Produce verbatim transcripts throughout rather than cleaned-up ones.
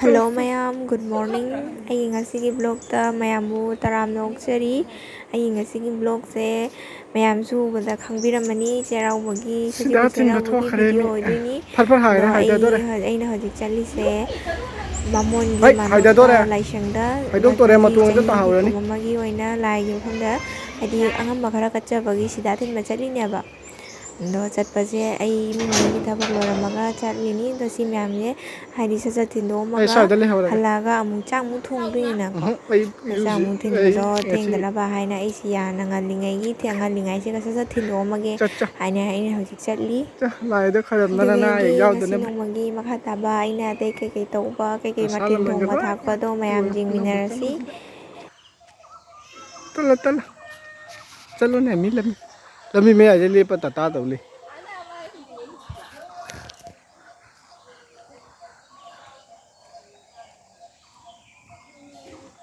Hello ꯃꯌꯥꯝ, good morning. ꯑꯩꯒꯤ ꯉꯁꯤꯒꯤ vlogꯇ ꯃꯌꯥꯝꯕꯨ ꯇꯔꯥꯝꯅ ꯑꯣꯛꯆꯔꯤ꯫ ꯑꯩꯒꯤ ꯉꯁꯤꯒꯤ vlogꯁꯦ ꯃꯌꯥꯝꯁꯨ ꯎꯕꯗ ꯈꯪꯕꯤꯔꯝꯃꯅꯤ, ꯆꯩꯔꯥꯎꯕꯒꯤ, ꯁꯖꯤꯕꯨ ꯁꯤꯗ ꯊꯤꯟꯕ ꯆꯩꯔꯥꯎꯕꯒꯤ ꯊꯣꯛꯈ꯭ꯔꯦ video ꯃꯤ꯫ ꯑꯣꯏꯗꯣꯏꯅꯤ꯫ ꯐꯠ ꯐꯠ ꯍꯥꯏꯔꯦ, ꯑꯗꯣ ꯑꯩ ꯍꯥꯏꯗꯗꯣꯔꯦ꯫ ꯍ-, ꯑꯩꯅ ꯍꯧꯖꯤꯛ ꯆꯠꯂꯤꯁꯦ ꯕꯥꯃꯣꯟꯒꯤ ꯍꯩ, ꯃꯥꯟꯕ ꯍꯥꯏꯗꯗꯣꯔꯦ꯫ ꯂꯥꯏꯁꯪꯗ ꯍꯩꯗꯣꯛꯇꯣꯔꯦ, ꯃꯊꯪꯒꯤ ꯃꯇꯣꯟꯗ ꯆꯍꯤꯒꯤ ꯇꯥꯍꯧꯔꯅꯤ꯫ ꯀꯨꯝ ꯑꯃꯒꯤ ꯑꯣꯏꯅ ꯂꯥꯏꯒꯤ ꯃꯐꯝꯗ, ꯍꯥꯏꯗꯤ ꯑꯉꯝꯕ ꯈꯔ ꯀꯠꯆꯕꯒꯤ ꯁꯤꯗꯥ ꯊꯤꯟꯕ ꯆꯠꯂꯤꯅꯦꯕ꯫ ꯑꯗꯣ ꯆꯠꯄꯁꯦ ꯑꯩ ꯏꯃꯨꯡ ꯃꯅꯨꯡꯒꯤ ꯊꯕꯛ ꯂꯣꯏꯔꯝꯃꯒ ꯆꯠꯂꯤꯅꯤ꯫ ꯑꯗꯣ ꯁꯤ ꯃꯌꯥꯝꯁꯦ ꯍꯥꯏꯗꯤ ꯁꯠ ꯁꯠ ꯑꯩ ꯊꯤꯟꯗꯣꯛꯑꯝꯃꯒ ꯁ꯭ꯋꯥꯏꯗ ꯂꯩꯍꯧꯔꯒꯦ꯫ ꯍꯜꯂꯛꯑꯒ ꯑꯃꯨꯛ ꯆꯥꯛ ꯑꯃꯨꯛ ꯊꯣꯡꯗꯣꯏꯅꯤꯅ꯫ ꯎꯝꯍꯨꯝ, ꯑꯩ ꯆꯥꯛ ꯏꯔꯨꯖꯤ-, ꯑꯃꯨꯛ ꯑꯩ ꯊꯤꯟꯕꯗꯣ ꯉꯁꯤ ꯊꯦꯡꯗꯅꯕ ꯍꯥꯏꯅ ꯑꯩꯁꯤ ꯌꯥꯅ ꯉꯜꯂꯤꯉꯩꯒꯤ ꯊꯦ-, ꯉꯜꯂꯤꯉꯩꯁꯤꯒ ꯁꯠ ꯁꯠ ꯊꯤꯟꯗꯣꯛꯑꯝꯃꯒꯦ ꯆꯠ ꯆꯥ꯫ ꯍꯥꯏꯅ ꯑꯩꯅ ꯍꯧꯖꯤꯛ ꯆꯠꯂꯤ꯫ ꯆꯥ, ꯂꯥꯏꯗ ꯈꯣꯏꯔꯝꯗꯅ ꯑꯗꯨꯗꯤ ꯑꯅꯥ ꯑꯌꯦꯛ ꯑꯩꯗꯤ ꯉꯁꯤ ꯌꯥꯎꯗꯅꯕ꯫ ꯅꯣꯡꯃꯒꯤ ꯃꯈꯥ ꯇꯥꯕ ꯑꯩꯅ ꯑꯇꯩ ꯀꯩꯀꯩ ꯇꯧꯕ, ꯀꯩꯀꯩ ꯅꯁꯥꯅ ꯃꯊꯦꯜ ꯊꯣꯡꯕ ꯂꯣꯏꯅ ꯊꯥꯛꯄꯗꯣ ꯃꯌꯥꯝ ꯂꯣꯏꯔꯦ꯫ ꯌꯦꯡꯃꯤꯟꯅꯔꯁꯤ꯫ ꯇꯠꯂꯣ, ꯇꯠꯂꯣ꯫ ꯆꯠꯂꯣꯅꯦ, ꯃꯤ ꯂꯝꯕꯤ, ꯂꯝꯕꯤ ꯃꯌꯥꯏꯗ ꯂꯦꯞꯄ ꯇꯥꯇꯥ ꯇꯧ ꯂꯩ꯫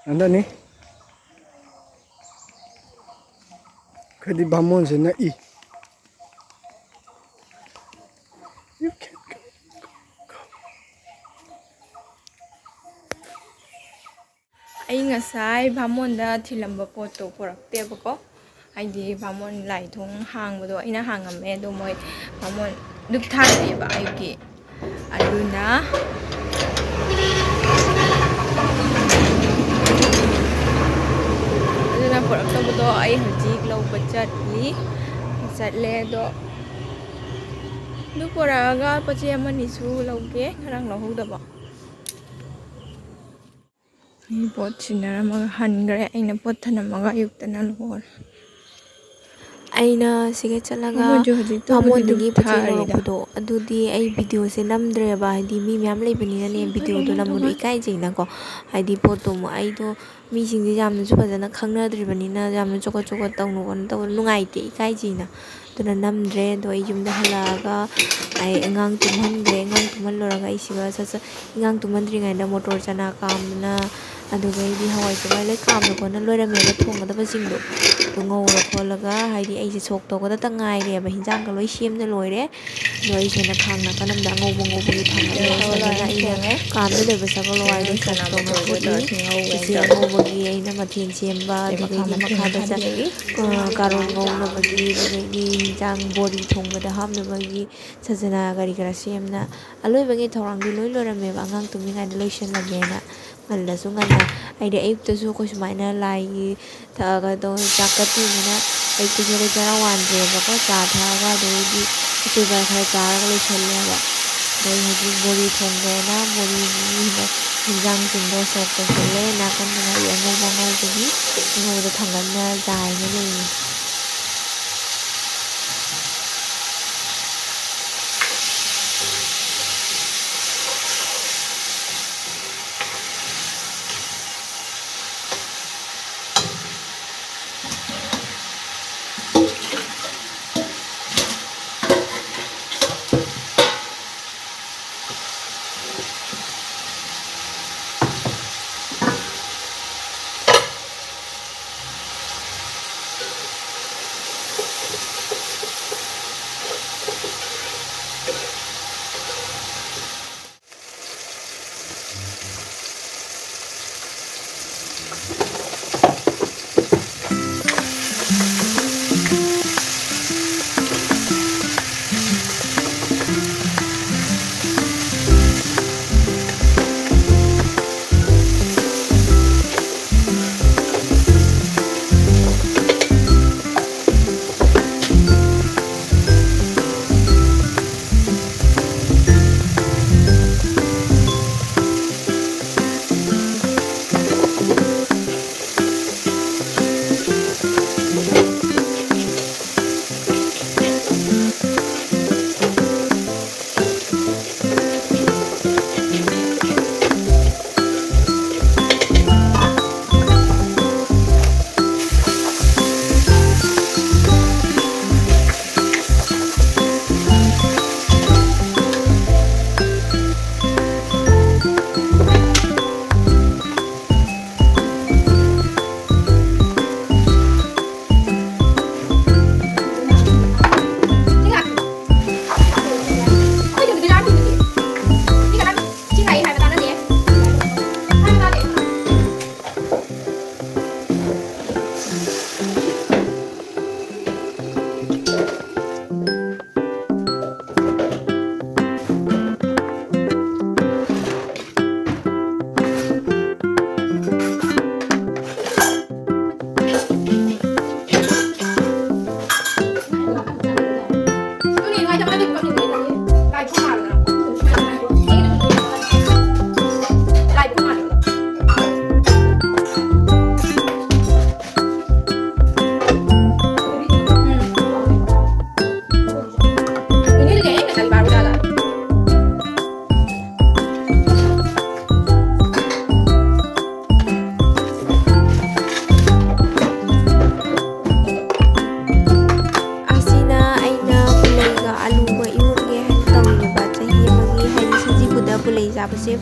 ꯑꯗꯨꯅꯤ꯫ ꯈꯔꯗꯤ ꯕꯥꯃꯣꯟꯁꯦ ꯅꯛꯏ꯫ ꯑꯩ ꯉꯁꯥꯏ ꯕꯥꯃꯣꯟꯗ ꯊꯤꯜꯂꯝꯕ ꯄꯣꯠꯇꯣ ꯄꯨꯔꯛꯇꯦꯕꯀꯣ꯫ ꯍꯥꯏꯗꯤ ꯕꯥꯃꯣꯟ ꯂꯥꯏ ꯊꯣꯡ ꯍꯥꯡꯕꯗꯣ ꯑꯩꯅ ꯍꯥꯡꯉꯝꯃꯦ, ꯑꯗꯣ ꯃꯣꯏ ꯕꯥꯃꯣꯟ ꯙꯨꯞ ꯊꯥꯟꯅꯩꯌꯦꯕ ꯑꯌꯨꯛꯀꯤ꯫ ꯑꯗꯨꯅ, ꯑꯗꯨꯅ ꯄꯨꯔꯛꯇꯕꯗꯣ ꯑꯩ ꯍꯧꯖꯤꯛ ꯂꯧꯕ ꯆꯠꯂꯤ꯫ ꯆꯠꯂꯦ ꯑꯗꯣ, ꯑꯗꯨ ꯄꯨꯔꯛꯑꯒ ꯄꯣꯠ ꯆꯩ ꯑꯃꯅꯤꯁꯨ ꯂꯧꯒꯦ, ꯉꯔꯥꯡ ꯂꯧꯍꯧꯗꯕ꯫ ꯑꯩ ꯄꯣꯠ ꯁꯤꯟꯅꯔꯝꯃꯒ ꯍꯟꯈ꯭ꯔꯦ꯫ ꯑꯩꯅ ꯄꯣꯠ ꯊꯅꯝꯃꯒ ꯑꯌꯨꯛꯇꯅ ꯂꯣꯏꯔꯦ꯫ ꯑꯩꯅ ꯁꯤꯒ ꯆꯠꯂꯒ ꯃꯣꯏꯁꯨ ꯍꯧꯖꯤꯛꯇꯕꯨꯗꯤ ꯕꯥꯃꯣꯟꯗꯒꯤ ꯄꯣꯠ ꯆꯩ ꯙꯨꯞ ꯊꯥꯔꯤꯗ꯫ ꯂꯧꯔꯛꯄꯗꯣ, ꯑꯗꯨꯗꯤ ꯑꯩ videoꯁꯦ ꯅꯝꯗ꯭ꯔꯦꯕ, ꯍꯥꯏꯗꯤ ꯃꯤ ꯃꯌꯥꯝ ꯂꯩꯕꯅꯤꯅꯅꯦ, videoꯗꯣ ꯅꯝꯕꯗꯣ ꯏꯀꯥꯏꯖꯩꯅꯀꯣ꯫ ꯍꯥꯏꯗꯤ ꯄꯣꯠꯇꯣ ꯑꯃꯨꯛ ꯑꯩꯗꯣ ꯃꯤꯁꯤꯡꯁꯦ ꯌꯥꯝꯅꯁꯨ ꯐꯖꯅ ꯈꯪꯅꯗ꯭ꯔꯤꯕꯅꯤꯅ, ꯌꯥꯝꯅ ꯆꯣꯀꯠ ꯆꯣꯀꯠ ꯇꯧꯅ ꯈꯣꯠꯅ ꯇꯧꯕ ꯅꯨꯡꯉꯥꯏꯇꯦ, ꯏꯀꯥꯏꯖꯩꯅ꯫ ꯑꯗꯨꯅ ꯅꯝꯗ꯭ꯔꯦ꯫ ꯑꯗꯣ ꯑꯩ ꯌꯨꯝꯗ ꯍꯜꯂꯛꯑꯒ ꯑꯩ ꯑꯉꯥꯡ ꯇꯨꯝꯍꯟꯈ꯭ꯔꯦ꯫ ꯑꯉꯥꯡ ꯇꯨꯝꯍꯜꯂꯨꯔꯒ ꯑꯩ ꯁꯤꯒ ꯁꯠ ꯁꯠ, ꯑꯉꯥꯡ ꯇꯨꯝꯍꯟꯗ꯭ꯔꯤꯉꯩꯗ ꯃꯣꯇꯣꯔ ꯆꯅꯥ ꯀꯥꯝꯗꯅ, ꯑꯗꯨꯗꯒꯤꯗꯤ ꯍꯋꯥꯏ ꯆꯦꯡꯋꯥꯏ ꯂꯣꯏ ꯀꯥꯝꯅ ꯈꯣꯠꯅ ꯂꯣꯏꯔꯝꯃꯦꯕ ꯊꯣꯡꯒꯗꯕꯁꯤꯡꯗꯣ꯫ ꯉꯧꯔ ꯈꯣꯠꯂꯒ, ꯍꯥꯏꯗꯤ ꯑꯩꯁꯦ ꯁꯣꯛ ꯇꯧꯒꯗꯇ ꯉꯥꯏꯔꯦꯕ, ꯍꯤꯟꯖꯥꯡꯒ ꯂꯣꯏ ꯁꯦꯝꯅ ꯂꯣꯏꯔꯦ꯫ ꯑꯗꯣ ꯑꯩꯁꯤꯅ ꯈꯥꯡ ꯅꯥꯀꯟ ꯑꯃꯗ ꯑꯉꯧꯕ ꯉꯧꯕꯒꯤ ꯊꯥꯡꯒꯠꯂꯦ꯫ ꯁꯣꯝꯗꯅ ꯑꯩꯅ ꯀꯥꯝꯗ ꯂꯩꯕ ꯁꯒꯣꯜ ꯍꯋꯥꯏꯗꯣ ꯁꯣꯛ ꯇꯧꯅ ꯐꯨꯠꯂꯤ꯫ ꯁꯤꯁꯦ ꯑꯉꯧꯕꯒꯤ ꯑꯩꯅ ꯃꯊꯦꯜ ꯁꯦꯝꯕ, ꯑꯗꯨꯗꯒꯤꯗꯤ ꯃꯈꯥꯗ ꯆ-, ꯑ, ꯀꯥꯔꯣꯠ ꯉꯧꯅꯕꯒꯤ, ꯑꯗꯨꯗꯒꯤꯗꯤ ꯍꯤꯟꯖꯥꯡ ꯕꯣꯔꯤ ꯊꯣꯡꯕꯗ ꯍꯥꯞꯅꯕꯒꯤ ꯁꯖꯅꯥ ꯀꯔꯤ ꯀꯔꯥ ꯁꯦꯝꯅ ꯑꯂꯣꯏꯕꯒꯤ ꯊꯧꯔꯥꯡꯗꯤ ꯂꯣꯏ ꯂꯣꯏꯔꯝꯃꯦꯕ, ꯑꯉꯥꯡ ꯇꯨꯝꯃꯤꯉꯩꯗ ꯂꯣꯏꯁꯤꯜꯂꯒꯦꯅ꯫ ꯉꯜꯂꯁꯨ ꯉꯟꯅ, ꯍꯥꯏꯗꯤ ꯑꯌꯨꯛꯇꯁꯨ ꯑꯩꯈꯣꯏ ꯁꯨꯃꯥꯏꯅ ꯂꯥꯏꯒꯤ ꯊꯛꯑꯒ ꯇꯧ-, ꯆꯥꯛ ꯀꯠꯇꯣꯏꯅꯤꯅ ꯑꯌꯨꯛꯇꯁꯨ ꯑꯩꯈꯣꯏ ꯆꯔꯥ ꯋꯥꯟꯗ꯭ꯔꯦꯕꯀꯣ꯫ ꯆꯥ ꯊꯛꯑꯒ ꯑꯗꯩꯗꯤ ꯑꯆꯣꯏꯕ ꯈꯔ ꯆꯥꯔꯒ ꯂꯣꯏꯁꯤꯜꯂꯦꯕ꯫ ꯑꯗꯩ ꯍꯧꯖꯤꯛ ꯕꯣꯔꯤ ꯊꯣꯡꯒꯦꯅ ꯕꯣꯔꯤꯒꯤ ꯍꯤꯟꯖꯥꯡꯁꯤꯡꯗꯣ ꯁꯣꯛ ꯇꯧꯁꯤꯜꯂꯦ꯫ ꯅꯥꯀꯟꯗ ꯉꯥꯔꯤ ꯑꯉꯧꯕ ꯉꯧꯕꯒꯤ ꯉꯧꯕꯗ ꯊꯥꯡꯒꯠꯅ ꯆꯥꯏꯅ ꯂꯩꯔꯤ꯫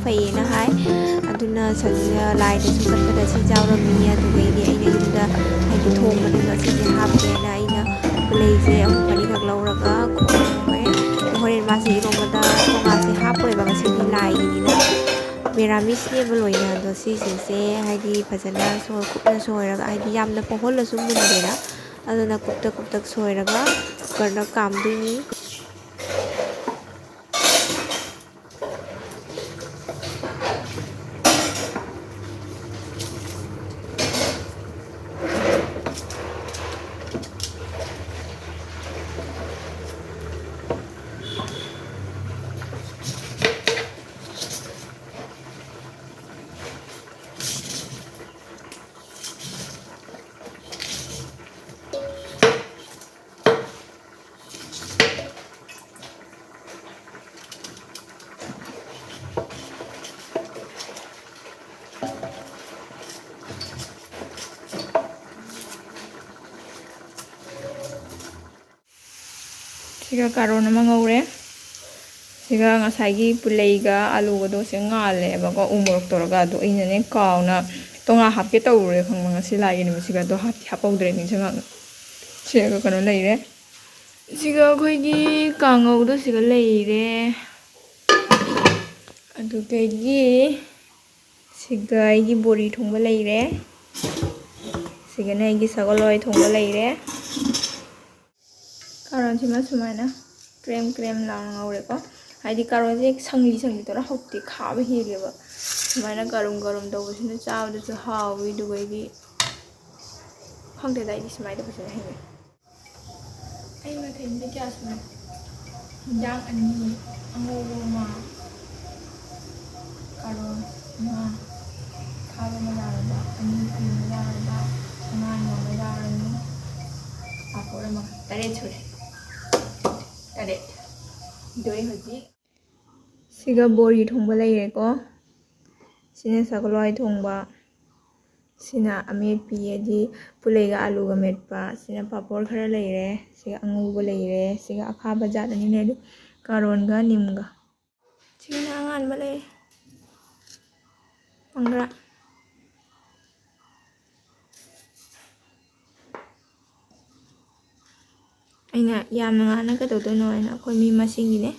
ꯐꯩꯌꯦꯅ ꯍꯥꯏ꯫ ꯑꯗꯨꯅ ꯁꯟ-, ꯂꯥꯏꯗꯁꯨ ꯀꯠꯄꯗ ꯁꯤ ꯌꯥꯎꯔꯝꯃꯤ꯫ ꯑꯗꯨꯒꯩꯗꯤ ꯑꯩꯅ ꯌꯨꯝꯗ ꯍꯥꯏꯗꯤ ꯊꯣꯡꯕꯗꯁꯨ ꯑꯁꯤꯁꯦ ꯍꯥꯞꯀꯦꯅ ꯑꯩꯅ ꯄꯨꯂꯩꯁꯦ ꯑꯍꯨꯝ ꯃꯔꯤꯈꯛ ꯂꯧꯔꯒ ꯈꯣꯡꯉꯦ꯫ ꯍꯣꯔꯦꯟ ꯃꯥꯁꯦ ꯏꯔꯣꯝꯕꯗ ꯀꯣꯉꯥꯁꯦ ꯍꯥꯞꯄꯣꯏꯕ, ꯉꯁꯤꯗꯤ ꯂꯥꯏꯒꯤꯅꯤꯅ꯫ ꯃꯦꯔꯥꯃꯤꯁꯅꯦꯕ ꯂꯣꯏꯅ꯫ ꯑꯗꯣ ꯁꯤꯁꯤꯡꯁꯦ ꯍꯥꯏꯗꯤ ꯐꯖꯅ ꯁꯣꯏ-, ꯀꯨꯞꯅ ꯁꯣꯏꯔꯒ, ꯍꯥꯏꯗꯤ ꯌꯥꯝꯅ ꯄꯧꯍꯜꯂꯁꯨ ꯃꯨꯟꯗꯦꯅ, ꯑꯗꯨꯅ ꯀꯨꯞꯇꯛ ꯀꯨꯞꯇꯛ ꯁꯣꯏꯔꯒ ꯀꯨꯀꯔꯗ ꯀꯥꯝꯗꯣꯏꯅꯤ꯫ ꯁꯤꯒ ꯀꯥꯔꯣꯟ ꯑꯃ ꯉꯧꯔꯦ꯫ ꯁꯤꯒ ꯉꯁꯥꯏꯒꯤ ꯄꯨꯂꯩꯒ ꯑꯂꯨꯒꯗꯣ ꯁꯤ ꯉꯥꯜꯂꯦꯕꯀꯣ, ꯎ ꯃꯣꯔꯣꯛ ꯇꯧꯔꯒ꯫ ꯑꯗꯣ ꯑꯩꯅꯅꯦ ꯀꯥꯎꯅ ꯇꯣꯉꯥ ꯍꯥꯞꯀꯦ ꯇꯧꯔꯨꯔꯦ, ꯈꯪꯕ, ꯉꯁꯤ ꯂꯥꯏꯒꯤ ꯅꯨꯃꯤꯠꯁꯤꯒ꯫ ꯑꯗꯣ ꯍꯥꯞꯇꯤ ꯍꯥꯞꯍꯧꯗ꯭ꯔꯦ, ꯅꯤꯡꯁꯤꯡꯉꯛꯅ꯫ ꯁꯤꯒ ꯀꯩꯅꯣ ꯂꯩꯔꯦ꯫ ꯁꯤꯒ ꯑꯩꯈꯣꯏꯒꯤ ꯀꯥꯡꯉꯧꯗꯣ ꯁꯤꯒ ꯂꯩꯔꯦ꯫ ꯑꯗꯨꯗꯒꯤ ꯁꯤꯒ ꯑꯩꯒꯤ ꯕꯣꯔꯤ ꯊꯣꯡꯕ ꯂꯩꯔꯦ꯫ ꯁꯤꯒꯅ ꯑꯩꯒꯤ ꯁꯒꯣꯜ ꯍꯋꯥꯏ ꯊꯣꯡꯕ ꯂꯩꯔꯦ꯫ ꯀꯥꯔꯣꯟꯁꯤꯃ ꯁꯨꯃꯥꯏꯅ ꯀ꯭ꯔꯦꯝ ꯀ꯭ꯔꯦꯝ ꯂꯥꯎꯅ ꯉꯧꯔꯦꯀꯣ꯫ ꯍꯥꯏꯗꯤ ꯀꯥꯔꯣꯟꯁꯦ ꯁꯪꯂꯤ ꯁꯪꯂꯤ ꯇꯧꯔ ꯍꯥꯎꯇꯦ, ꯈꯥꯕ ꯍꯦꯜꯂꯦꯕ꯫ ꯁꯨꯃꯥꯏꯅ ꯀꯔꯨꯝ ꯀꯔꯨꯝ ꯇꯧꯕꯁꯤꯅ ꯆꯥꯕꯗꯁꯨ ꯍꯥꯎꯋꯤ꯫ ꯑꯗꯨꯒ ꯑꯩꯗꯤ ꯈꯪꯗꯦꯗ, ꯑꯩꯗꯤ ꯁꯨꯃꯥꯏꯅ ꯇꯧꯕꯁꯤꯅ ꯍꯩꯅꯩ꯫ ꯑꯩ ꯃꯊꯦꯜꯁꯦ ꯀꯌꯥ ꯁꯨꯔꯦ? ꯍꯤꯟꯖꯥꯡ ꯑꯅꯤ, ꯑꯉꯧꯕ ꯑꯃ, ꯀꯥꯔꯣꯠ ꯑꯃ, ꯈꯥꯕ ꯑꯃ ꯌꯥꯎꯔꯕ, ꯑꯅꯤ ꯑꯂꯨ ꯑꯃ ꯌꯥꯎꯔꯕ, ꯑꯉꯥꯟꯕ ꯑꯃ ꯌꯥꯎꯔꯅꯤ, ꯄꯥꯐꯣꯔ ꯑꯃ, ꯇꯔꯦꯠ ꯁꯨꯔꯦ꯫ ꯇꯔꯦꯠ꯫ ꯑꯗꯣ ꯑꯩ ꯍꯧꯖꯤꯛ ꯁꯤꯒ ꯕꯣꯔꯤ ꯊꯣꯡꯕ ꯂꯩꯔꯦꯀꯣ꯫ ꯁꯤꯅ ꯁꯒꯣꯜ ꯍꯋꯥꯏ ꯊꯣꯡꯕ꯫ ꯁꯤꯅ ꯑꯃꯦꯠꯄꯤ, ꯍꯥꯏꯗꯤ ꯄꯨꯂꯩꯒ ꯑꯂꯨꯒ ꯃꯦꯠꯄ꯫ ꯁꯤꯅ ꯄꯥꯐꯣꯔ ꯈꯔ ꯂꯩꯔꯦ꯫ ꯁꯤꯒ ꯑꯉꯧꯕ ꯂꯩꯔꯦ꯫ ꯁꯤꯒ ꯑꯈꯥꯕ ꯖꯥꯠ ꯑꯅꯤ ꯂꯩ, ꯑꯗꯨ ꯀꯥꯔꯣꯟꯒ ꯅꯤꯝꯒ꯫ ꯁꯤꯒꯤꯅ ꯑꯉꯥꯟꯕ ꯂꯩ꯫ ꯈꯪꯕ꯭ꯔꯥ? ꯑꯩꯅ ꯌꯥꯝꯅ ꯉꯥꯟꯅ ꯀꯩꯗꯧꯗꯣꯏꯅꯣ ꯍꯥꯏꯅ, ꯑꯩꯈꯣꯏ ꯃꯤ ꯃꯁꯤꯡꯒꯤꯅꯦ,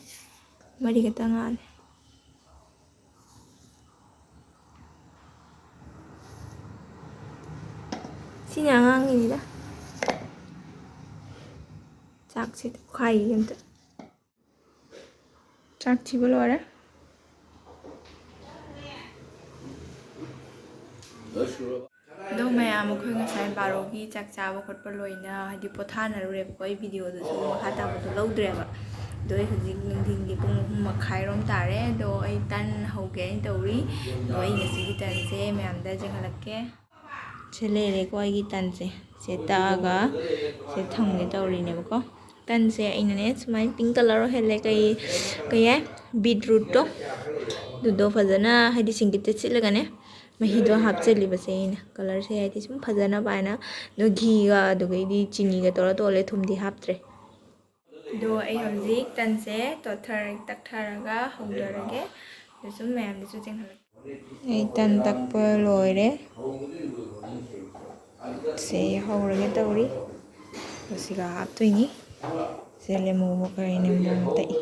ꯃꯔꯤ ꯈꯛꯇ ꯉꯥꯜꯂꯦ꯫ ꯁꯤꯅ ꯑꯉꯥꯡꯒꯤꯅꯤꯗ꯫ ꯆꯥꯛꯁꯦ ꯇꯣꯈꯥꯏꯒꯦ ꯑꯝꯇ꯫ ꯆꯥꯛ ꯊꯤꯕ ꯂꯣꯏꯔꯦ꯫ ꯑꯗꯣ ꯃꯌꯥꯝ, ꯑꯩꯈꯣꯏ ꯉꯁꯥꯏ ꯕꯥꯔꯣꯒꯤ ꯆꯥꯛ ꯆꯥꯕ ꯈꯣꯠꯄ ꯂꯣꯏꯅ, ꯍꯥꯏꯗꯤ, ꯄꯣꯊꯥꯅꯔꯨꯔꯦꯕꯀꯣ꯫ ꯑꯩ ꯚꯤꯗꯤꯑꯣꯗꯨꯁꯨ ꯃꯈꯥ ꯇꯥꯕꯗꯣ ꯂꯧꯗ꯭ꯔꯦꯕ꯫ ꯑꯗꯣ ꯑꯩ ꯍꯧꯖꯤꯛ ꯅꯨꯡꯊꯤꯟꯒꯤ ꯄꯨꯡ ꯑꯍꯨꯝ ꯃꯈꯥꯏꯔꯣꯝ ꯇꯥꯔꯦ꯫ ꯑꯗꯣ ꯑꯩ ꯇꯟ ꯍꯧꯒꯦ ꯍꯥꯏꯅ ꯇꯧꯔꯤ꯫ ꯑꯗꯣ ꯑꯩ ꯉꯁꯤꯒꯤ ꯇꯟꯁꯦ ꯃꯌꯥꯝꯗ ꯆꯦꯟꯍꯜꯂꯛꯀꯦ꯫ ꯁꯦ ꯂꯩꯔꯦꯀꯣ ꯑꯩꯒꯤ ꯇꯟꯁꯦ꯫ ꯁꯦ ꯇꯛꯑꯒ ꯁꯦ ꯊꯝꯒꯦ ꯇꯧꯔꯤꯅꯦꯕꯀꯣ꯫ ꯇꯟꯁꯦ ꯑꯩꯅꯅꯦ ꯁꯨꯃꯥꯏꯅ ꯄꯤꯡ ꯀꯂꯔ ꯑꯣꯏꯍꯜꯂꯦ꯫ ꯀꯩ, ꯀꯩ ꯍꯥꯏ? ꯕꯤꯠꯔꯨꯠꯇꯣ, ꯑꯗꯨꯗꯣ ꯐꯖꯅ, ꯍꯥꯏꯗꯤ, ꯁꯤꯡꯒꯤꯠꯇ ꯁꯤꯠꯂꯒꯅꯦ, ꯃꯍꯤꯗꯣ ꯍꯥꯞꯆꯜꯂꯤꯕꯁꯦ ꯑꯩꯅ꯫ ꯀꯂꯔꯁꯦ, ꯍꯥꯏꯗꯤ, ꯁꯨꯝ ꯐꯖꯅꯕ ꯍꯥꯏꯅ꯫ ꯑꯗꯣ ꯘꯤꯒ, ꯑꯗꯨꯒꯩꯗꯤ ꯆꯤꯅꯤꯒ ꯇꯧꯔ ꯇꯣꯠꯂꯦ, ꯊꯨꯝꯗꯤ ꯍꯥꯞꯇ꯭ꯔꯦ꯫ ꯑꯗꯣ ꯑꯩ ꯍꯧꯖꯤꯛ ꯇꯟꯁꯦ ꯇꯣꯠꯊꯔ-, ꯇꯛꯊꯔꯒ ꯍꯧꯗꯔꯒꯦ꯫ ꯑꯗꯣ ꯁꯨꯝ ꯃꯌꯥꯝꯗꯁꯨ ꯆꯦꯟꯍꯜꯂꯛꯀꯦ꯫ ꯑꯩ ꯇꯟ ꯇꯛꯄ ꯂꯣꯏꯔꯦ꯫ ꯁꯦ ꯍꯧꯔꯒꯦ ꯇꯧꯔꯤ꯫ ꯃꯁꯤꯒ ꯍꯥꯞꯇꯣꯏꯅꯤ꯫ ꯁꯦ ꯂꯦꯃꯨ ꯈꯔ ꯅꯝꯕ ꯑꯃ ꯇꯛꯏ꯫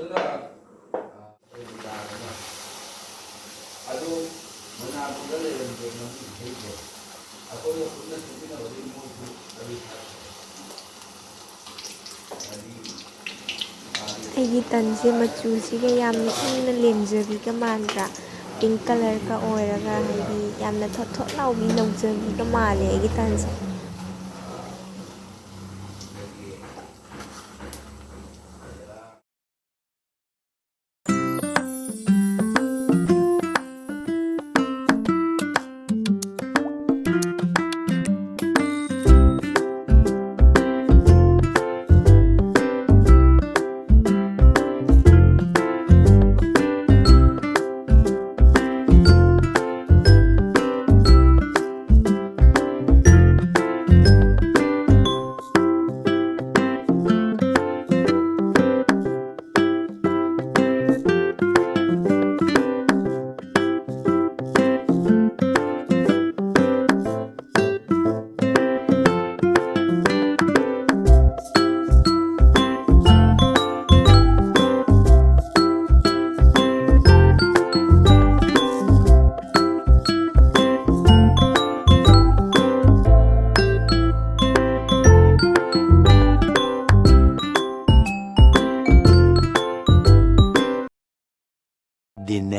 ꯑꯩꯒꯤ ꯇꯟꯁꯦ ꯃꯆꯨꯁꯤꯒ ꯌꯥꯝꯅ ꯏꯪꯅ ꯂꯦꯝꯖꯕꯤꯒ ꯃꯥꯟꯗ꯭ꯔꯥ? ꯄꯤꯡ ꯀꯂꯔꯒ ꯑꯣꯏꯔꯒ, ꯍꯥꯏꯗꯤ, ꯌꯥꯝꯅ ꯊꯣꯠ ꯊꯣꯠ ꯂꯥꯎꯕꯤ ꯅꯧꯖꯕꯤꯒ ꯃꯥꯜꯂꯦ ꯑꯩꯒꯤ ꯇꯟꯁꯦ꯫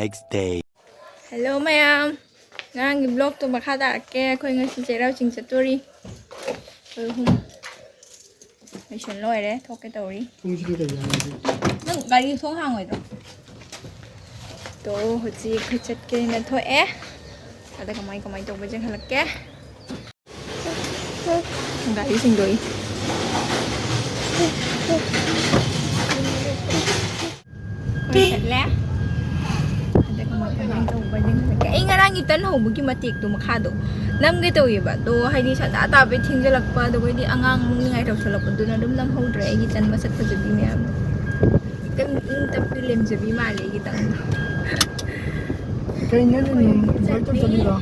Next day. Hello ꯃꯌꯥꯝ, ꯉꯔꯥꯡꯒꯤ vlogꯇꯣ ꯃꯈꯥ ꯇꯥꯔꯛꯀꯦ꯫ ꯑꯩꯈꯣꯏ ꯉꯁꯤ ꯆꯩꯔꯥꯎ ꯆꯤꯡ ꯆꯠꯇꯣꯔꯤ꯫ ꯑꯩꯈꯣꯏ ꯑꯍꯨꯝ ꯂꯣꯏꯁꯟ ꯂꯣꯏꯔꯦ, ꯊꯣꯛꯀꯦ ꯇꯧꯔꯤ꯫ ꯊꯣꯡꯁꯤꯗꯤ ꯀꯩꯒꯤꯅꯣ ꯍꯥꯏꯁꯦ? ꯅꯪ ꯒꯥꯔꯤ ꯊꯣꯡ ꯍꯥꯡꯉꯣꯏꯗ꯭ꯔꯣ? ꯇꯣ ꯍꯧꯖꯤꯛ ꯑꯩꯈꯣꯏ ꯆꯠꯀꯦꯅ ꯊꯣꯛꯑꯦ꯫ ꯑꯗ ꯀꯃꯥꯏ ꯀꯃꯥꯏ ꯇꯧꯕ ꯌꯦꯡꯍꯜꯂꯛꯀꯦ꯫ ꯒꯥꯔꯤ ꯁꯦꯡꯗꯣꯛꯏ꯫ ꯑꯩꯈꯣꯏ ꯆꯠꯂꯦ꯫ ꯑꯗ ꯀꯃꯥꯏ ꯀꯃꯥꯏ ꯇꯧꯕ ꯌꯦꯡꯍꯜꯂꯛꯀꯦ꯫ ꯑꯩ ꯉꯔꯥꯡꯒꯤ ꯇꯟ ꯍꯧꯕꯒꯤ ꯃꯇꯦꯛꯇꯣ ꯃꯈꯥꯗꯣ ꯅꯝꯒꯦ ꯇꯧꯋꯦꯕ꯫ ꯑꯗꯣ ꯍꯥꯏꯗꯤ ꯁꯟꯗꯥ ꯇꯥꯕꯩ ꯊꯦꯡꯖꯜꯂꯛꯄ, ꯑꯗꯨꯒ ꯑꯩꯗꯤ ꯑꯉꯥꯡ ꯑꯃꯨꯛ ꯅꯤꯡꯉꯥꯏ ꯇꯧꯁꯜꯂꯛꯄꯗꯨꯅ ꯑꯗꯨꯝ ꯅꯝꯍꯧꯗ꯭ꯔꯦ꯫ ꯑꯩꯒꯤ ꯇꯟ ꯃꯁꯛ ꯐꯖꯕꯤ ꯃꯌꯥꯝꯗꯣ꯫ ꯈꯤꯇꯪ ꯏꯪ ꯇꯞꯄꯤ ꯂꯦꯝꯖꯕꯤ ꯃꯥꯜꯂꯦ ꯑꯩꯒꯤ ꯇꯟꯗꯣ꯫ ꯀꯩꯅꯣ ꯅꯪ ꯏꯝꯐꯥꯜ ꯇꯝ ꯆꯠꯂꯤꯔꯣ?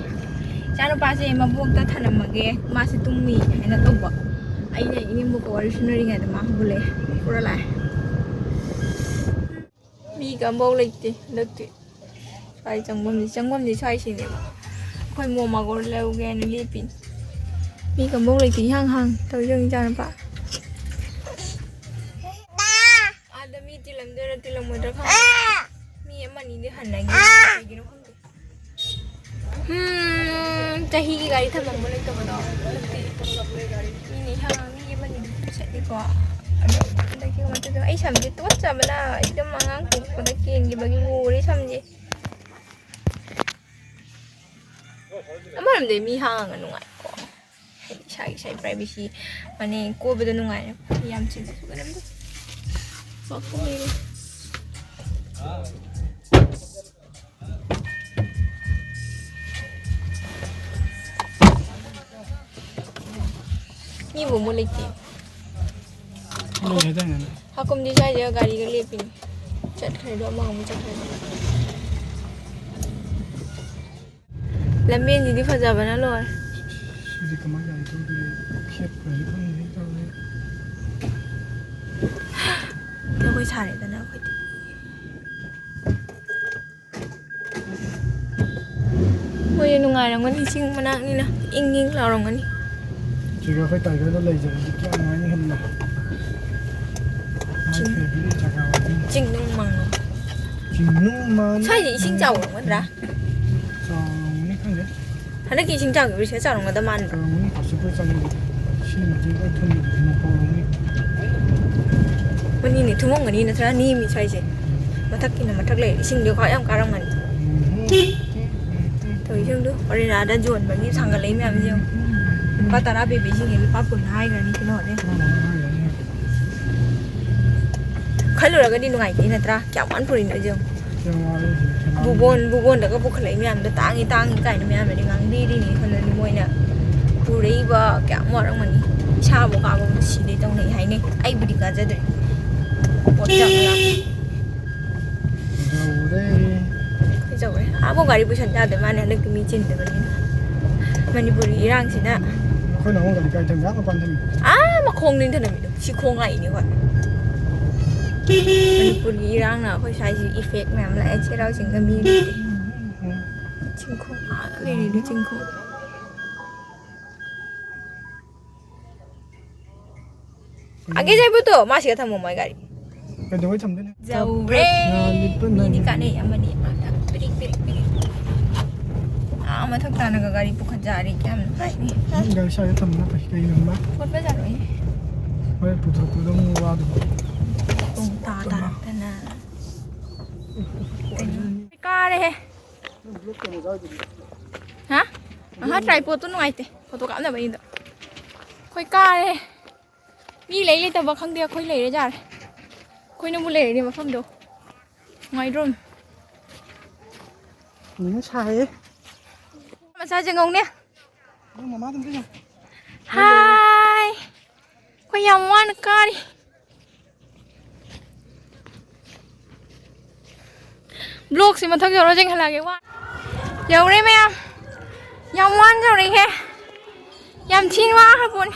ꯏꯆꯥꯅꯨꯄꯥꯁꯦ ꯃꯕꯣꯛꯇ ꯊꯅꯝꯃꯒꯦ, ꯃꯥꯁꯦ ꯇꯨꯝꯃꯤ ꯍꯥꯏꯅ ꯇꯧꯕ꯫ ꯑꯩꯅ ꯏꯅꯦꯝꯕꯣꯛꯀ ꯋꯥꯔꯤ ꯁꯨꯅꯔꯤꯉꯩꯗ ꯃꯥ ꯍꯧꯒꯠꯂꯛꯑꯦ, ꯄꯨꯔ ꯂꯥꯛꯑꯦ꯫ ꯃꯤꯒ ꯑꯝꯐꯥꯎ ꯂꯩꯇꯦ ꯍꯟꯗꯛꯇꯤ꯫ ꯁ꯭ꯋꯥꯏ ꯆꯪꯐꯝꯁꯤ, ꯆꯪꯐꯝꯁꯤ ꯁ꯭ꯋꯥꯏꯁꯤꯅꯦꯕ꯫ ꯑꯩꯈꯣꯏ ꯃꯣꯃꯣ ꯂꯧꯒꯦ ꯍꯥꯏꯅ ꯂꯦꯞꯄꯤꯅꯤ꯫ ꯃꯤꯒ ꯑꯝꯐꯥꯎ ꯂꯩꯇꯦ, ꯏꯍꯥꯡ ꯍꯥꯡ ꯇꯧꯔꯤꯁꯦ ꯌꯦꯡꯉꯨ ꯏꯆꯥꯅꯨꯄꯥ꯫ ꯑꯥꯗ ꯃꯤ ꯇꯤꯜꯂꯝꯗꯣꯏꯔꯥ ꯇꯤꯜꯂꯝꯃꯣꯏꯗ꯭ꯔꯥ ꯈꯪꯗꯦ꯫ ꯃꯤ ꯑꯃꯅꯤꯗꯤ ꯍꯟꯅꯈꯤ꯫ ꯀꯩꯒꯤꯅꯣ ꯈꯪꯗꯦ꯫ ꯎꯝ, ꯆꯍꯤꯒꯤ ꯒꯥꯔꯤ ꯊꯝꯐꯝꯕꯨ ꯂꯩꯇꯕꯗꯣ꯫ ꯍꯟꯗꯛꯇꯤ ꯃꯤꯅ ꯏꯍꯥꯡ ꯍꯥꯡ ꯃꯤ ꯑꯃꯅꯤꯗꯤ ꯑꯗꯨꯝ ꯆꯠꯂꯤꯀꯣ꯫ ꯑꯗꯣ ꯍꯟꯗꯛꯇꯤ ꯀꯃꯥꯏꯅ ꯇꯧꯗꯣꯏꯅꯣ? ꯑꯩ ꯁꯝꯁꯦ ꯇꯨꯀꯠꯆꯕꯅ ꯑꯩ ꯑꯗꯨꯝ ꯑꯉꯥꯡ ꯄꯣꯛꯄꯗ ꯀꯦꯟꯈꯤꯕꯒꯤ ꯂꯣꯏꯔꯦ ꯁꯝꯁꯦ꯫ ꯑꯃꯔꯣꯝꯗꯗꯤ ꯃꯤ ꯍꯥꯡꯉꯒ ꯅꯨꯡꯉꯥꯏꯀꯣ꯫ ꯍꯥꯏꯗꯤ ꯏꯁꯥꯒꯤ, ꯏꯁꯥꯒꯤ privacy, ꯃꯥꯅꯦ, ꯀꯣꯏꯕꯗ ꯅꯨꯡꯉꯥꯏꯔꯦ꯫ ꯌꯥꯝ ꯆꯤꯟꯕꯁꯨ ꯀꯩꯅꯣꯝꯇ ꯄꯥꯛꯄ ꯂꯩꯔꯦ꯫ ꯃꯤꯕꯨ ꯑꯃꯨꯛ ꯂꯩꯇꯦ꯫ ꯂꯩ ꯍꯥꯏꯗꯥꯏꯅꯦ? ꯍꯥꯀꯨꯝꯗꯤ ꯁ꯭ꯋꯥꯏꯗ ꯒꯥꯔꯤꯒ ꯂꯦꯞꯄꯤꯅꯤ꯫ ꯆꯠꯈ꯭ꯔꯦꯗꯣ, ꯑꯃꯒ ꯑꯃꯨꯛ ꯆꯠꯈ꯭ꯔꯦꯗꯣ꯫ ꯂꯝꯕꯦꯟꯁꯤꯗꯤ ꯐꯖꯕꯅ ꯂꯣꯏꯔꯦ꯫ ꯁꯤꯗꯤ ꯀꯃꯥꯏꯅ ꯒꯥꯔꯤ ꯊꯧꯗꯣꯏꯅꯣ? ꯈꯦꯠꯄ꯭ꯔꯁꯨ ꯈꯪꯗꯦ ꯇꯧꯔꯤ꯫ ꯖꯒꯣꯏ ꯁꯥꯔꯦꯗꯅ ꯑꯩꯈꯣꯏꯗꯤ꯫ ꯃꯣꯏꯗꯤ ꯅꯨꯡꯉꯥꯏꯔꯝꯒꯅꯤ, ꯆꯤꯡ ꯃꯅꯥꯛꯅꯤꯅ ꯏꯪ ꯏꯪ ꯂꯥꯎꯔꯝꯒꯅꯤ꯫ ꯁꯤꯒ ꯑꯩꯈꯣꯏ ꯇꯥꯏꯒꯔꯗ ꯂꯩꯖꯔꯗꯤ ꯀꯌꯥ ꯅꯨꯡꯉꯥꯏꯅꯤ ꯈꯟꯕ꯫ My ꯆꯤꯡ꯫ Favorite ꯖꯒꯥ ꯑꯣꯏꯗꯣꯏꯅꯤ꯫ ꯆꯤꯡ ꯅꯨꯡ ꯃꯥꯡꯂꯣꯝ꯫ ꯁ꯭ꯋꯥꯏꯁꯦ ꯏꯁꯤꯡ ꯆꯥꯎꯔꯝꯒꯗ꯭ꯔꯥ? ꯆꯥꯎꯔꯝꯒꯅꯤ, ꯈꯪꯗꯦ꯫ ꯍꯟꯗꯛꯀꯤ ꯏꯁꯤꯡ ꯆꯥꯎꯈꯤꯕꯁꯦ ꯆꯥꯎꯔꯝꯒꯗꯕ ꯃꯥꯟꯕ꯭ꯔꯣ? ꯆꯥꯎꯔꯝꯒꯅꯤ, ꯀꯥꯁꯤꯄꯨꯔ ꯆꯪꯕꯗꯣ꯫ ꯏꯁꯤꯡ ꯃꯇꯦꯛ ꯈꯔ ꯊꯨꯝꯕꯗꯣ ꯃꯄꯥꯎꯔꯝꯅꯤ꯫ ꯃꯅꯤꯅꯦ, ꯊꯨꯝꯃꯝꯒꯅꯤ ꯅꯠꯇ꯭ꯔꯥ? ꯅꯦꯝꯃꯤ ꯁ꯭ꯋꯥꯏꯁꯦ꯫ ꯃꯊꯛꯀꯤꯅ ꯃꯊꯛ ꯂꯩ, ꯏꯁꯤꯡꯗꯣ ꯈ꯭ꯋꯥꯏ ꯌꯥꯝ ꯀꯥꯔꯝꯒꯅꯤ꯫ ꯎꯝ꯫ ꯇꯧꯔꯤꯁꯤꯡꯗꯣ ꯑꯣꯔꯦꯅꯥꯗ ꯌꯣꯟꯕꯒꯤ ꯊꯥꯡꯒꯠꯂꯛꯏ ꯃꯌꯥꯝꯁꯦ ꯌꯦꯡꯉꯣ꯫ ꯂꯨꯄꯥ ꯇꯔꯥ ꯄꯤꯕꯤꯁꯤꯡꯁꯦ ꯂꯨꯄꯥ ꯀꯨꯟ ꯍꯥꯏꯈ꯭ꯔꯅꯤ ꯀꯩꯅꯣꯅꯦ꯫ ꯈꯜꯂꯨꯔꯒꯗꯤ ꯅꯨꯡꯉꯥꯏꯇꯦ ꯅꯠꯇ꯭ꯔꯥ? ꯀꯌꯥꯝ ꯋꯥꯅ ꯄꯨꯔꯤꯅꯣ ꯌꯦꯡꯉꯣ꯫ ꯕꯨꯕꯣꯟ, ꯕꯨꯕꯣꯟꯗꯒ ꯄꯨꯈꯠꯂꯛꯏ ꯃꯌꯥꯝꯗꯣ ꯇꯥꯡꯉꯤ ꯇꯥꯡꯉꯤ ꯀꯥꯏꯅ ꯃꯌꯥꯝꯅꯗꯤ ꯉꯥꯡꯕꯤꯔꯤꯅꯤ꯫ ꯈꯜꯂꯅꯤ ꯃꯣꯏꯅ ꯄꯨꯔꯛꯏꯕ ꯀꯌꯥꯝ ꯋꯥꯔꯝꯒꯅꯤ꯫ ꯏꯁꯥꯕꯨ ꯀꯥꯕꯕꯨ ꯁꯤꯗꯩ ꯇꯧꯅꯩ ꯍꯥꯏꯅꯩ꯫ ꯑꯩꯕꯨꯗꯤ ꯀꯥꯖꯗ꯭ꯔꯦ꯫ ꯄꯣꯠ ꯆꯥꯝꯃ ꯂꯥꯛꯄ꯫ ꯌꯧꯔꯦ꯫ ꯑꯩꯈꯣꯏ ꯌꯧꯔꯦ꯫ ꯑꯥꯕꯨꯛ ꯒꯥꯔꯤ ꯄꯨꯁꯟ ꯌꯥꯗꯣꯏ ꯃꯥꯅꯦ ꯍꯟꯗꯛꯇꯤ ꯃꯤ ꯆꯤꯟꯗꯕꯅꯤꯅ꯫ ꯃꯅꯤꯄꯨꯔꯒꯤ ꯏꯔꯥꯡꯁꯤꯅ꯫ ꯑꯩꯈꯣꯏꯅ ꯑꯃꯨꯛ ꯒꯥꯔꯤ ꯀꯥꯏ ꯊꯝꯃꯤ? ꯑꯥ ꯃꯄꯥꯟ ꯊꯝꯃꯤ꯫ ꯑꯥ ꯃꯈꯣꯡꯗꯅꯤ ꯊꯝꯃꯤꯗꯣ꯫ ꯁꯤ ꯈꯣꯡ ꯂꯥꯛꯏꯅꯦ ꯑꯩꯈꯣꯏ꯫ ꯃꯅꯤꯄꯨꯔꯒꯤ ꯏꯔꯥꯡꯅ ꯑꯩꯈꯣꯏ ꯁ꯭ꯋꯥꯏꯁꯤ ꯏꯐꯦꯛ ꯃꯌꯥꯝ ꯂꯥꯛꯑꯦ꯫ ꯆꯩꯔꯥꯎ ꯆꯤꯡꯗ ꯃꯤ ꯂꯩꯇꯦ꯫ ꯆꯤꯡꯈꯣꯡ ꯑꯥꯗ ꯂꯩꯔꯤꯗꯣ ꯆꯤꯡꯈꯣꯡ꯫ ꯑꯒꯦ ꯖꯩꯕꯨꯇꯣ ꯃꯥ ꯁꯤꯗ ꯊꯝꯃꯝꯃꯣ ꯑꯩ ꯒꯥꯔꯤ꯫ ꯀꯩꯗꯧꯕꯩ ꯊꯝꯗꯣꯏꯅꯣ? ꯌꯧꯔꯦ꯫ ꯉꯥ ꯂꯤꯠꯄ ꯃꯤꯗꯤ ꯅꯪ ꯀꯥꯟꯅꯩ ꯑꯃꯅꯤ ꯑꯥꯗ ꯄꯤꯔꯤꯛ ꯄꯤꯔꯤꯛ ꯄꯤꯔꯤꯛ꯫ ꯑꯥ ꯃꯊꯛ ꯇꯥꯅꯒ ꯒꯥꯔꯤ ꯄꯨꯈꯠ ꯌꯥꯔꯤ ꯀꯌꯥꯝ ꯅꯨꯡꯉꯥꯏꯅꯤ꯫ ꯅꯪ ꯒꯥꯔꯤ ꯁ꯭ꯋꯥꯏꯗ ꯊꯝꯕꯅ ꯐꯩ ꯀꯩꯒꯤꯅꯣ ꯈꯪꯕ꯭ꯔꯥ? ꯈꯣꯠꯄ ꯌꯥꯔꯣꯏꯌꯦ꯫ ꯍꯣꯔꯦꯟ ꯄꯨꯊꯣꯔꯛꯄꯗ ꯑꯃꯨꯛ ꯋꯥꯗꯣꯏꯕ꯫ ꯄꯨꯡ ꯇꯥ ꯇꯥꯔꯛꯇꯅ꯫ ꯀꯥꯔꯦꯍꯦ꯫ ꯅꯪ ꯕ꯭ꯂꯣꯛ ꯀꯩꯅꯣ ꯌꯥꯎꯗ꯭ꯔꯗꯤ? ꯍꯥ? ꯑꯍꯥ, ꯇ꯭ꯔꯥꯏꯄꯣꯠꯇꯣ ꯅꯨꯡꯉꯥꯏꯇꯦ ꯐꯣꯇꯣ ꯀꯥꯞꯅꯕꯒꯤꯗꯣ꯫ ꯑꯩꯈꯣꯏ ꯀꯥꯔꯦ꯫ ꯃꯤ ꯂꯩ ꯂꯩꯇꯕ ꯈꯪꯗꯦ, ꯑꯩꯈꯣꯏ ꯂꯩꯔꯦ ꯌꯥꯔꯦ꯫ ꯑꯩꯈꯣꯏꯅꯕꯨ ꯂꯩꯔꯅꯦ ꯃꯐꯝꯗꯣ꯫ ꯅꯨꯡꯉꯥꯏꯗ꯭ꯔꯣ? ꯎꯝ, ꯁꯥꯏꯌꯦ꯫ ꯃꯆꯥꯁꯦ ꯉꯧꯅꯦ꯫ ꯅꯪ ꯃꯃꯥꯗ ꯑꯝꯇ ꯌꯦꯡꯉꯣ꯫ ꯍꯥꯏ꯫ ꯑꯩꯈꯣꯏ ꯌꯥꯝ ꯋꯥꯅ ꯀꯥꯔꯤ꯫ ꯕ꯭ꯂꯣꯛꯁꯦ ꯃꯊꯛ ꯌꯧꯔ ꯌꯦꯡꯍꯜꯂꯛꯑꯒꯦ꯫ ꯋꯥ-, ꯌꯧꯔꯦ ꯃꯌꯥꯝ꯫ ꯌꯥꯝ ꯋꯥꯅ ꯌꯧꯔꯛꯏꯍꯦ꯫ ꯌꯥꯝ ꯊꯤꯅ ꯋꯥꯈ꯭ꯔ ꯄꯣꯠꯅꯤ꯫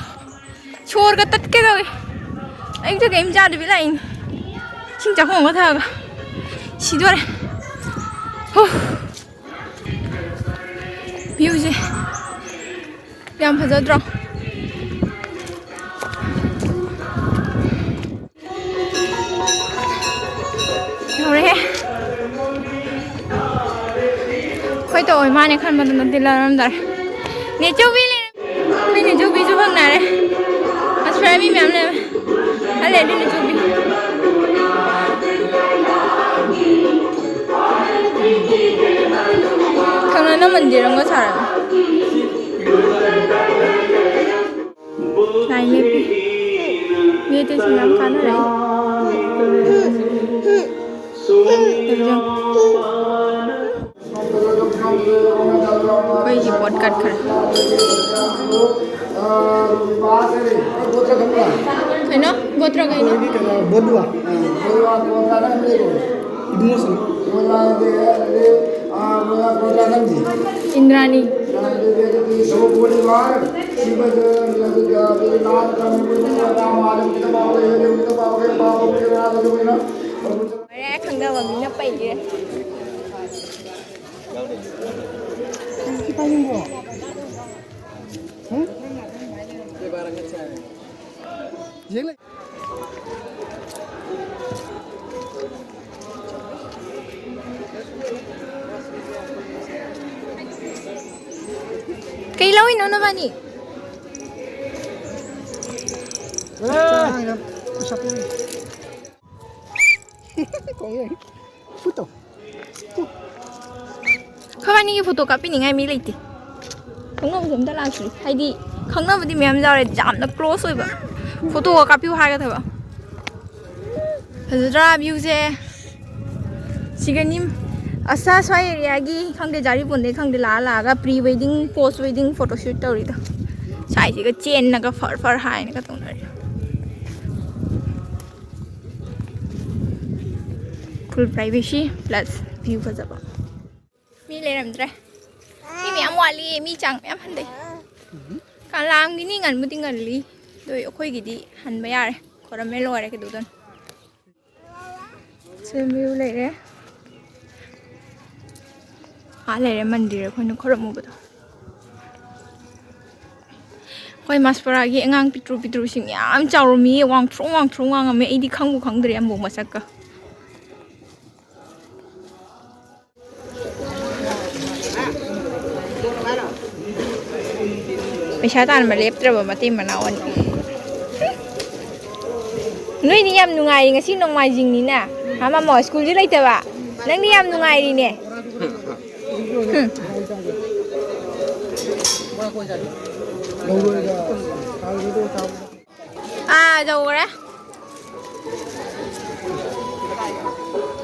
ꯁꯣꯔꯒ ꯇꯠꯀꯦ ꯇꯧꯏ꯫ ꯑꯌꯨꯛꯇ ꯀꯔꯤꯝ ꯆꯥꯗꯕꯤ ꯂꯥꯛꯏꯅꯤ꯫ ꯏꯁꯤꯡ ꯆꯥꯛꯈꯣꯝ ꯑꯃ ꯊꯛꯑꯒ꯫ ꯁꯤꯗꯣꯔꯦ꯫ ꯍꯨ꯫ ꯚ꯭ꯌꯨꯁꯦ ꯌꯥꯝ ꯐꯖꯗ꯭ꯔꯣ? ꯌꯧꯔꯦꯍꯦ꯫ ꯑꯣꯏ ꯃꯥꯅꯦ ꯈꯟꯕꯗ ꯅꯠꯇꯦ ꯂꯥꯜꯂꯝꯗꯥꯔꯦ꯫ ꯅꯦꯆꯧꯕꯤ ꯂꯩꯔꯝꯃꯦ꯫ ꯑꯩꯈꯣꯏ ꯅꯦꯆꯧꯕꯤꯁꯨ ꯐꯪꯅꯔꯦ꯫ ꯑꯁ ꯐꯔꯦ ꯃꯤ ꯃꯌꯥꯝ ꯂꯩꯔꯝꯃꯦ꯫ ꯍꯜꯂꯦ ꯑꯗꯨ ꯅꯦꯆꯧꯕꯤ꯫ ꯈꯪꯅꯅ ꯃꯟꯗꯤꯔ ꯑꯃꯒ ꯁꯥꯔꯝꯃꯦ꯫ ꯂꯥꯏ ꯂꯦꯞꯄꯤ꯫ ꯃꯤ ꯑꯇꯩꯁꯨ ꯃꯌꯥꯝ ꯀꯥꯟꯅꯔꯛꯏ꯫ ꯇꯧꯔꯤꯁꯦ ꯌꯦꯡꯉꯣ꯫ ꯑꯩꯈꯣꯏꯒꯤ ꯄꯣꯠ ꯀꯠꯈ꯭ꯔꯦ꯫ ꯀꯩꯅꯣ? ꯒꯣꯇ꯭ꯔ ꯀꯩꯅꯣ? ꯕꯣꯗꯨꯋꯥ꯫ ꯏꯕꯨꯡꯉꯣꯁꯨ꯫ ꯏꯟꯗ꯭ꯔꯥꯅꯤ꯫ ꯂꯣꯏꯔꯦ, ꯈꯪꯗꯕ ꯃꯤꯅ ꯄꯩꯒꯦ꯫ ꯀꯩ ꯂꯧꯔꯤꯅꯣ ꯅꯕꯥꯅꯤ? ꯄꯩꯁꯥ ꯄꯤꯔꯝꯃꯦ꯫ ꯀꯣꯡ ꯌꯦꯡ꯫ ꯐꯨꯠ ꯇꯧ꯫ ꯑꯩꯈꯣꯏꯕꯥꯅꯤꯒꯤ ꯐꯣꯇꯣ ꯀꯥꯞꯄꯤꯅꯤꯡꯉꯥꯏ ꯃꯤ ꯂꯩꯇꯦ꯫ ꯈꯪꯅꯕꯁꯨ ꯑꯝꯇ ꯂꯥꯛꯇ꯭ꯔꯤ꯫ ꯍꯥꯏꯗꯤ ꯈꯪꯅꯕꯗꯤ ꯃꯌꯥꯝ ꯌꯥꯎꯔꯦ, ꯌꯥꯝꯅ ꯀ꯭ꯂꯣꯁ ꯑꯣꯏꯕ꯫ ꯐꯣꯇꯣꯒ ꯀꯥꯞꯄꯤꯌꯨ ꯍꯥꯏꯒꯗꯕ꯫ ꯐꯖꯗ꯭ꯔꯥ ꯚ꯭ꯌꯨꯁꯦ? ꯁꯤꯒꯅꯤ ꯑꯁꯥ ꯁ꯭ꯋꯥꯏ ꯑꯦꯔꯤꯌꯥꯒꯤ ꯈꯪꯗꯦ, ꯖꯥꯔꯤꯄꯣꯟꯗꯩ ꯈꯪꯗꯦ, ꯂꯥꯛꯑ ꯂꯥꯛꯑꯒ pre wedding, post wedding photo shoot ꯇꯧꯔꯤꯗꯣ꯫ ꯁ꯭ꯋꯥꯏꯁꯤꯒ ꯆꯦꯟꯅꯒ ꯐꯔ ꯐꯔ ꯍꯥꯏꯅꯒ ꯇꯧꯅꯔꯤ꯫ Full privacy plus view ꯐꯖꯕ꯫ ꯃꯤ ꯂꯩꯔꯝꯗ꯭ꯔꯦ꯫ ꯃꯤ ꯃꯌꯥꯝ ꯋꯥꯠꯂꯤ꯫ ꯃꯤ ꯆꯥꯡ ꯃꯌꯥꯝ ꯍꯟꯊꯩ꯫ ꯀꯪꯂꯥꯒꯤꯅꯤ ꯉꯟꯕꯨꯗꯤ ꯉꯜꯂꯤ꯫ ꯑꯗꯨ ꯑꯩꯈꯣꯏꯒꯤꯗꯤ ꯍꯟꯕ ꯌꯥꯔꯦ꯫ ꯈꯣꯏꯔꯝꯃꯦ ꯂꯣꯏꯔꯦ ꯀꯩꯗꯧꯗꯣꯏꯅꯣ꯫ ꯁꯤ view ꯂꯩꯔꯦ꯫ ꯑꯥ ꯂꯩꯔꯦ ꯃꯟꯗꯤꯔ ꯑꯩꯈꯣꯏꯅ ꯈꯣꯏꯔꯝꯃꯨꯕꯗꯣ꯫ ꯑꯩꯈꯣꯏ ꯃꯥꯁꯄꯔꯥꯒꯤ ꯑꯉꯥꯡ ꯄꯤꯛꯇ꯭ꯔꯨ ꯄꯤꯛꯇ꯭ꯔꯨꯁꯤꯡ ꯌꯥꯝ ꯆꯥꯎꯔꯝꯃꯤ, ꯋꯥꯡꯊ꯭ꯔꯣꯛ ꯋꯥꯡꯊ꯭ꯔꯣꯛ ꯋꯥꯡꯉꯝꯃꯦ꯫ ꯑꯩꯗꯤ ꯈꯪꯕꯨ ꯈꯪꯗ꯭ꯔꯦ ꯑꯃꯨꯛ ꯃꯁꯛꯀ꯫ ꯄꯩꯁꯥ ꯇꯥꯟꯕ ꯂꯦꯞꯇ꯭ꯔꯕ ꯃꯇꯩ ꯃꯅꯥꯎ ꯑꯅꯤ꯫ ꯅꯣꯏꯗꯤ ꯌꯥꯝ ꯅꯨꯡꯉꯥꯏꯔꯤ ꯉꯁꯤ ꯅꯣꯡꯃꯥꯏꯖꯤꯡꯅꯤꯅ꯫ ꯍꯥ, ꯃꯃꯣ, ꯁ꯭ꯀꯨꯜꯁꯨ ꯂꯩꯇꯕ꯫ ꯅꯪꯗꯤ ꯌꯥꯝ ꯅꯨꯡꯉꯥꯏꯔꯤꯅꯦ꯫ ꯍꯨꯝ꯫ ꯑꯥ, ꯌꯧꯈ꯭ꯔꯦ꯫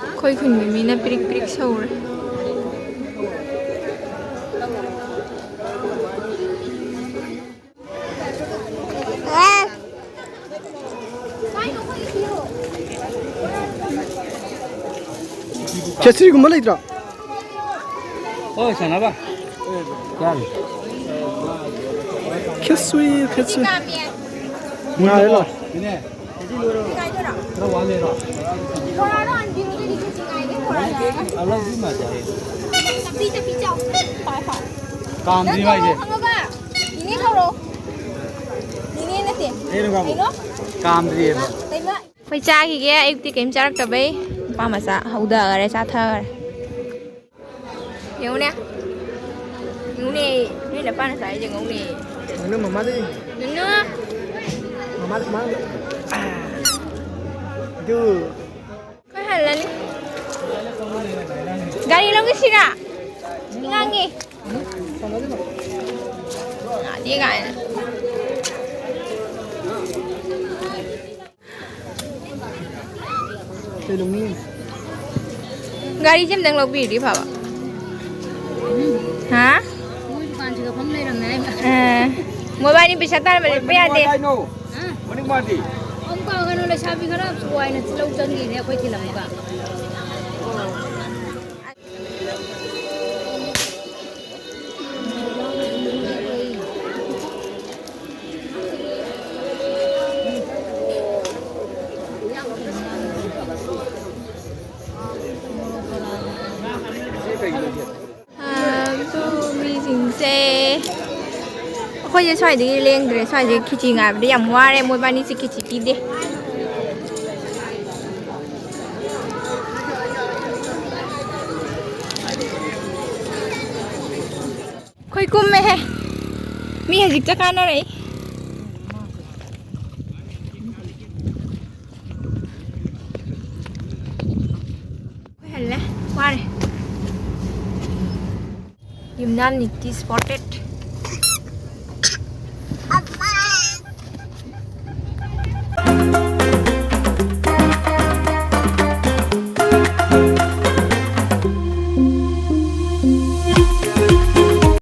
ꯑꯩꯈꯣꯏ ꯈꯨꯟꯒꯤ ꯃꯤꯅ ꯄꯤꯔꯤꯛ ꯄꯤꯔꯤꯛ ꯁꯧꯔꯦ꯫ ꯈꯦꯆ꯭ꯔꯤꯒꯨꯝꯕ ꯂꯩꯇ꯭ꯔꯣ? ꯍꯣꯏ, ꯁꯥꯟꯅꯕ꯫ ꯆꯥꯔꯤ꯫ ꯈꯦꯆ꯭ꯔꯤ, ꯈꯦꯆ꯭ꯔꯤ꯫ ꯉꯥꯏꯔꯦ ꯂꯥꯎ꯫ ꯏꯅꯦ, ꯈꯔ ꯋꯥꯠꯂꯤꯔꯣ? ꯀꯥꯝꯗ꯭ꯔꯤ ꯍꯥꯏꯁꯦ꯫ ꯏꯅꯦ ꯀꯧꯔꯣ꯫ ꯏꯅꯦ ꯅꯠꯇꯦ꯫ ꯀꯩꯅꯣ? ꯀꯥꯝꯗ꯭ꯔꯤꯑꯕ꯫ ꯀꯩꯅꯣ? ꯑꯩꯈꯣꯏ ꯆꯥꯈꯤꯒꯦ, ꯑꯌꯨꯛꯇꯤ ꯀꯩꯝ ꯆꯥꯔꯛꯇꯕꯩ꯫ ꯅꯨꯄꯥ ꯃꯆꯥ ꯍꯧꯗꯈꯔꯦ, ꯆꯥꯊꯈꯔꯦ꯫ ꯌꯦꯡꯉꯨꯅꯦ꯫ ꯌꯦꯡꯉꯨꯅꯦ꯫ ꯅꯣꯏ ꯅꯄꯥꯅ ꯆꯥꯏꯁꯦ ꯌꯦꯡꯉꯨꯅꯦ꯫ ꯅꯨꯅꯨ ꯃꯃꯥꯗꯤ꯫ ꯅꯨꯅꯨ꯫ ꯃꯃꯥ, ꯃꯃꯥ꯫ ꯑꯗꯨ꯫ ꯑꯩꯈꯣꯏ ꯍꯜꯂꯅꯤ꯫ ꯒꯥꯔꯤ ꯂꯧꯈꯤꯁꯤꯔꯥ? ꯏꯉꯥꯡꯒꯤ꯫ ꯌꯥꯅꯤ ꯀꯥꯏꯅ꯫ ꯀꯩ ꯂꯧꯅꯤꯡꯉꯤ? ꯒꯥꯔꯤꯁꯦ ꯑꯝꯇꯪ ꯂꯧꯕꯤꯔꯗꯤ ꯐꯕ꯫ ꯍꯥ? ꯃꯣꯏ ꯗꯨꯀꯥꯟꯁꯤꯗ ꯐꯝ ꯂꯩꯔꯝꯃꯦ ꯍꯥꯏꯕ꯫ ꯑ, ꯃꯣꯏꯕꯥꯅꯤ ꯄꯩꯁꯥ ꯇꯥꯟꯕ ꯂꯦꯞꯄ ꯌꯥꯗꯦ꯫ ꯍꯥ? ꯑꯃꯨꯛ ꯀꯩꯅꯣ, ꯂꯩꯁꯥꯕꯤ ꯈꯔ ꯋꯥꯏꯅ ꯂꯧ ꯆꯪꯈꯤꯅꯦ ꯑꯩꯈꯣꯏ ꯊꯤꯜꯂꯝꯃꯒ꯫ ꯑꯗꯨ ꯃꯤꯁꯤꯡꯁꯦ ꯑꯩꯈꯣꯏꯁꯦ ꯁ꯭ꯋꯥꯏꯗꯒꯤ ꯂꯦꯡꯗ꯭ꯔꯦ꯫ ꯁ꯭ꯋꯥꯏꯗꯒꯤ ꯈꯦꯆꯤ ꯉꯥꯏꯕꯗ ꯌꯥꯝ ꯋꯥꯔꯦ꯫ ꯃꯣꯏꯕꯥꯅꯤꯁꯦ ꯈꯦꯆꯤ ꯄꯤꯗꯦ꯫ ꯑꯩꯈꯣꯏ ꯀꯨꯝꯃꯦꯍꯦ꯫ ꯃꯤ ꯍꯧꯖꯤꯛꯇ ꯀꯥꯟꯅꯔꯛꯏ꯫ ꯑꯩꯈꯣꯏ ꯍꯜꯂꯦ꯫ ꯋꯥꯔꯦ꯫ ꯌꯨꯝꯅꯥꯝ ꯅꯤꯇꯤ ꯁ꯭ꯄꯣꯇꯦꯠ꯫